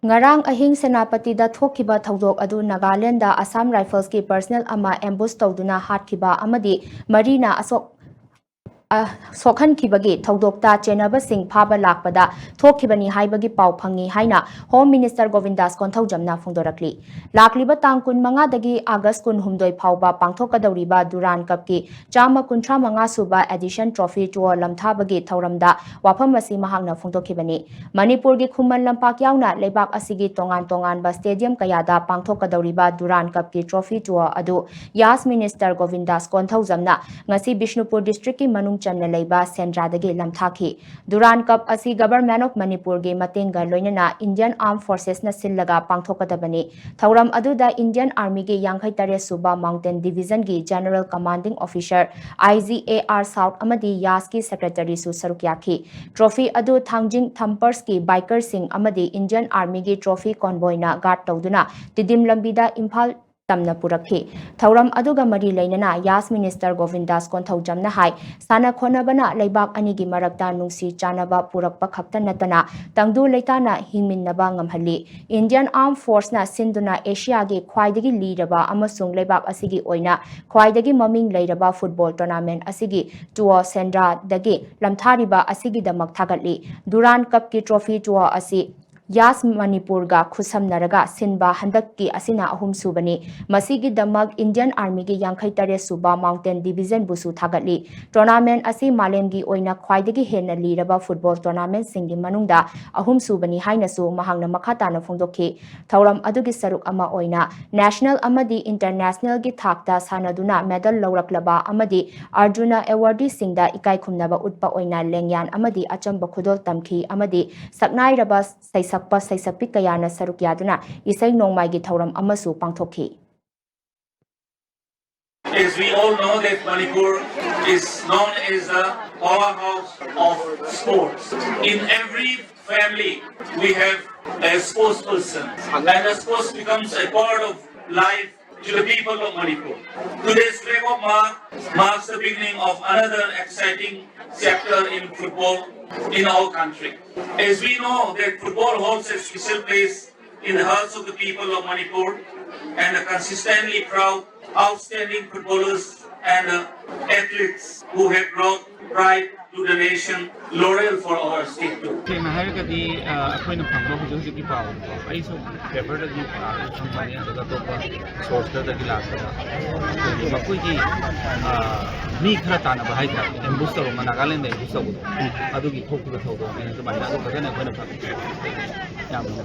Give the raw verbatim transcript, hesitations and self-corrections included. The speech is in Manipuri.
ꯉꯔꯥꯡ ꯑꯍꯤꯡ ꯁꯦꯅꯥꯄꯇꯤꯗ ꯊꯣꯛꯈꯤꯕ ꯊꯧꯗꯣꯛ ꯑꯗꯨ ꯅꯥꯒꯥꯂꯦꯟꯗ ꯑꯁꯥꯝ ꯔꯥꯏꯐꯜꯁꯀꯤ ꯄꯔꯁꯅꯦꯜ ꯑꯃ ꯑꯦꯝꯕꯨꯁ ꯇꯧꯗꯨꯅ ꯍꯥꯠꯈꯤꯕ ꯑꯃꯗꯤ ꯃꯔꯤꯅ ꯑꯁꯣꯛ-, ꯑ, ꯁꯣꯛꯍꯟꯈꯤꯕꯒꯤ ꯊꯧꯗꯣꯛꯇ ꯆꯦꯟꯅꯕꯁꯤꯡ ꯐꯥꯕ ꯂꯥꯛꯄꯗ ꯊꯣꯛꯈꯤꯕꯅꯤ ꯍꯥꯏꯕꯒꯤ ꯄꯥꯎ ꯐꯪꯉꯤ ꯍꯥꯏꯅ ꯍꯣꯝ ꯃꯤꯅꯤꯁꯇꯔ ꯒꯣꯕꯤꯟꯗꯥꯁ ꯀꯣꯟꯊꯧꯖꯝꯅ ꯐꯣꯡꯗꯣꯔꯛꯂꯤ꯫ ꯂꯥꯛꯂꯤꯕ ꯇꯥꯡ ꯀꯨꯟꯃꯉꯥꯗꯒꯤ ꯑꯥꯒꯁ ꯀꯨꯟꯍꯨꯝꯗꯣꯏ ꯐꯥꯎꯕ ꯄꯥꯡꯊꯣꯛꯀꯗꯧꯔꯤꯕ ꯗꯨꯔꯥꯟ ꯀꯞꯀꯤ ꯆꯥꯝꯃ ꯀꯨꯟꯊ꯭ꯔꯥ ꯃꯉꯥ ꯁꯨꯕ ꯑꯦꯗꯤꯁꯟ ꯇ꯭ꯔꯣꯐꯤ ꯇꯨꯔ ꯂꯝꯊꯥꯕꯒꯤ ꯊꯧꯔꯝꯗ ꯋꯥꯐꯝ ꯑꯁꯤ ꯃꯍꯥꯛꯅ ꯐꯣꯡꯗꯣꯛꯈꯤꯕꯅꯤ꯫ ꯃꯅꯤꯄꯨꯔꯒꯤ ꯈꯨꯃꯟ ꯂꯝꯄꯥꯛ ꯌꯥꯎꯅ ꯂꯩꯕꯥꯛ ꯑꯁꯤꯒꯤ ꯇꯣꯉꯥꯟ ꯇꯣꯉꯥꯟꯕ ꯁ꯭ꯇꯦꯗꯤꯌꯝ ꯀꯌꯥꯗ ꯄꯥꯡꯊꯣꯛꯀꯗꯧꯔꯤꯕ ꯗꯨꯔꯥꯟ ꯀꯞꯀꯤ ꯇ꯭ꯔꯣꯐꯤ ꯇꯨꯔ ꯑꯗꯨ ꯌꯥꯁ ꯃꯤꯅꯤꯁꯇꯔ ꯒꯣꯕꯤꯟꯗꯥꯁ ꯀꯣꯟꯊꯧꯖꯝꯅ ꯉꯁꯤ ꯕꯤꯁꯅꯨꯄꯨꯔ ꯗꯤꯁꯇ꯭ꯔꯤꯛꯀꯤ ꯃꯅꯨꯡ ꯆꯟꯅ ꯂꯩꯕ ꯁꯦꯟꯗ꯭ꯔꯥꯗꯒꯤ ꯂꯝꯊꯥꯈꯤ꯫ ꯗꯨꯔꯥꯟ ꯀꯞ ꯑꯁꯤ ꯒꯚꯔꯟꯃꯦꯟꯠ ꯑꯣꯐ ꯃꯅꯤꯄꯨꯔꯒꯤ ꯃꯇꯦꯡꯒ ꯂꯣꯏꯅꯅ ꯏꯟꯗꯤꯌꯟ ꯑꯥꯔꯝ ꯐꯣꯔꯁꯦꯁꯅ ꯁꯤꯜꯂꯒ ꯄꯥꯡꯊꯣꯛꯀꯗꯕꯅꯤ꯫ ꯊꯧꯔꯝ ꯑꯗꯨꯗ ꯏꯟꯗꯤꯌꯟ ꯑꯥꯔꯃꯤꯒꯤ ꯌꯥꯡꯈꯩ ꯇꯔꯦꯠ ꯁꯨꯕ ꯃꯥꯎꯟꯇꯦꯟ ꯗꯤꯚꯤꯖꯟꯒꯤ general commanding officer, I G A R south ꯑꯃꯗꯤ ꯌꯥꯁꯀꯤ ꯁꯦꯀ꯭ꯔꯦꯇꯔꯤꯁꯨ ꯁꯔꯨꯛ ꯌꯥꯈꯤ꯫ ꯇ꯭ꯔꯣꯐꯤ ꯑꯗꯨ ꯊꯥꯡꯖꯤꯡ ꯊꯝꯄꯔꯁꯀꯤ ꯕꯥꯏꯀꯔꯁꯤꯡ ꯑꯃꯗꯤ ꯏꯟꯗꯤꯌꯟ ꯑꯥꯔꯃꯤꯒꯤ ꯇ꯭ꯔꯣꯐꯤ ꯀꯣꯟꯕꯣꯏꯅ ꯒꯥꯔꯗ ꯇꯧꯗꯨꯅ ꯇꯤꯗꯤꯝ ꯂꯝꯕꯤꯗ ꯏꯝꯐꯥꯜ ꯇꯝꯅ ꯄꯨꯔꯛꯈꯤ꯫ ꯊꯧꯔꯝ ꯑꯗꯨꯒ ꯃꯔꯤ ꯂꯩꯅꯅ ꯌꯥꯁ ꯃꯤꯅꯤꯁꯇꯔ ꯒꯣꯕꯤꯟꯗꯥꯁ ꯀꯣꯟꯊꯧꯖꯝꯅ ꯍꯥꯏ, ꯁꯥꯟꯅ ꯈꯣꯠꯅꯕꯅ ꯂꯩꯕꯥꯛ ꯑꯅꯤꯒꯤ ꯃꯔꯛꯇ ꯅꯨꯡꯁꯤ ꯆꯥꯟꯅꯕ ꯄꯨꯔꯛꯄ ꯈꯛꯇ ꯅꯠꯇꯅ ꯇꯪꯗꯨ ꯂꯩꯇꯥꯅ ꯍꯤꯡꯃꯤꯟꯅꯕ ꯉꯝꯍꯜꯂꯤ꯫ ꯏꯟꯗꯤꯌꯟ ꯑꯥꯔꯝ ꯐꯣꯔꯁꯅ ꯁꯤꯟꯗꯨꯅ ꯑꯦꯁꯤꯌꯥꯒꯤ ꯈ꯭ꯋꯥꯏꯗꯒꯤ ꯂꯤꯔꯕ ꯑꯃꯁꯨꯡ ꯂꯩꯕꯥꯛ ꯑꯁꯤꯒꯤ ꯑꯣꯏꯅ ꯈ꯭ꯋꯥꯏꯗꯒꯤ ꯃꯃꯤꯡ ꯂꯩꯔꯕ ꯐꯨꯠꯕꯣꯜ ꯇꯣꯔꯅꯥꯃꯦꯟꯠ ꯑꯁꯤꯒꯤ ꯇꯨꯔ ꯁꯦꯟꯗ꯭ꯔꯥꯗꯒꯤ ꯂꯝꯊꯥꯔꯤꯕ ꯑꯁꯤꯒꯤꯗꯃꯛ ꯊꯥꯒꯠꯂꯤ꯫ ꯗꯨꯔꯥꯟ ꯀꯞꯀꯤ ꯇ꯭ꯔꯣꯐꯤ ꯇꯨꯔ ꯑꯁꯤ ꯌꯥꯁ ꯃꯅꯤꯄꯨꯔꯒ ꯈꯨꯠꯁꯝꯅꯔꯒ ꯁꯤꯟꯕ ꯍꯟꯗꯛꯀꯤ ꯑꯁꯤꯅ ꯑꯍꯨꯝꯁꯨꯕꯅꯤ꯫ ꯃꯁꯤꯒꯤꯗꯃꯛ ꯏꯟꯗꯤꯌꯟ ꯑꯥꯔꯃꯤꯒꯤ ꯌꯥꯡꯈꯩ ꯇꯔꯦꯠ ꯁꯨꯕ ꯃꯥꯎꯟꯇꯦꯟ ꯗꯤꯚꯤꯖꯟꯕꯨꯁꯨ ꯊꯥꯒꯠꯂꯤ꯫ ꯇꯣꯔꯅꯥꯃꯦꯟꯠ ꯑꯁꯤ ꯃꯥꯂꯦꯝꯒꯤ ꯑꯣꯏꯅ ꯈ꯭ꯋꯥꯏꯗꯒꯤ ꯍꯦꯟꯅ ꯂꯤꯔꯕ ꯐꯨꯠꯕꯣꯜ ꯇꯣꯔꯅꯥꯃꯦꯟꯠꯁꯤꯡꯒꯤ ꯃꯅꯨꯡꯗ ꯑꯍꯨꯝꯁꯨꯕꯅꯤ ꯍꯥꯏꯅꯁꯨ ꯃꯍꯥꯛꯅ ꯃꯈꯥ ꯇꯥꯅ ꯐꯣꯡꯗꯣꯛꯈꯤ꯫ ꯊꯧꯔꯝ ꯑꯗꯨꯒꯤ ꯁꯔꯨꯛ ꯑꯃ ꯑꯣꯏꯅ ꯅꯦꯁꯅꯦꯜ ꯑꯃꯗꯤ ꯏꯟꯇꯔꯅꯦꯁꯅꯦꯜꯒꯤ ꯊꯥꯛꯇ ꯁꯥꯟꯅꯗꯨꯅ ꯃꯦꯗꯜ ꯂꯧꯔꯛꯂꯕ ꯑꯃꯗꯤ ꯑꯔꯖꯨꯅ ꯑꯦꯋꯥꯔꯗꯤꯁꯤꯡꯗ ꯏꯀꯥꯏꯈꯨꯝꯅꯕ ꯎꯠꯄ ꯑꯣꯏꯅ ꯂꯦꯡꯌꯥꯟ ꯑꯃꯗꯤ ꯑꯆꯝꯕ ꯈꯨꯗꯣꯜ ꯇꯝꯈꯤ ꯑꯃꯗꯤ ꯁꯛꯅꯥꯏꯔꯕ ꯁꯩꯁꯛꯄ ꯁꯩꯁꯛꯄꯤ ꯀꯌꯥꯅ ꯁꯔꯨꯛ ꯌꯥꯗꯨꯅ ꯏꯁꯩ ꯅꯣꯡꯃꯥꯏꯒꯤ ꯊꯧꯔꯝ ꯑꯃꯁꯨ ꯄꯥꯡꯊꯣꯛꯈꯤ꯫ As we all know that Manipur is known as the powerhouse of sports. In every family, we have a sports person, and the sports becomes a part of life to the people of Manipur. Today's flag off mark marks the beginning of another exciting chapter in football. in our country. As we know that football holds a special place in the hearts of the people of Manipur, and the consistently proud, outstanding footballers and uh, athletes who have brought pride to the nation, laurel for our state too. ꯁꯦꯡꯅ ꯍꯥꯏꯔꯒꯗꯤ ꯑ, ꯑꯩꯈꯣꯏꯅ ꯐꯪꯕ ꯍꯧꯖꯤꯛ ꯍꯧꯖꯤꯛꯀꯤ ꯄꯥꯎꯗꯣ ꯑꯩꯁꯨ ꯄꯦꯄꯔꯗꯒꯤ ꯄꯥꯔꯒ ꯈꯪꯕꯅꯤ, ꯑꯗꯨꯒ ꯑꯇꯣꯞꯄ ꯁꯣꯔꯁꯇꯒꯤ ꯂꯥꯛꯄꯗ ꯑꯩꯈꯣꯏꯒꯤ ꯃꯈꯣꯏꯒꯤ ꯑ, ꯃꯤ ꯈꯔ ꯇꯥꯟꯅꯕ ꯍꯥꯏꯇꯥꯔꯦ, ꯑꯦꯝꯕꯨꯁ ꯇꯧꯔꯝꯕ, ꯅꯥꯒꯥꯂꯦꯟꯗ ꯑꯦꯝꯕꯨꯁ ꯇꯧꯕꯗꯣ, ꯑꯗꯨꯒꯤ ꯊꯣꯛꯈꯤꯕ ꯊꯧꯗꯣꯛꯅꯤ꯫ ꯑꯗꯨꯃꯥꯏꯅ ꯑꯗꯨ ꯈꯛꯇꯅ ꯑꯩꯈꯣꯏꯅ ꯐꯪꯉꯤ꯫ ꯌꯥꯝꯅ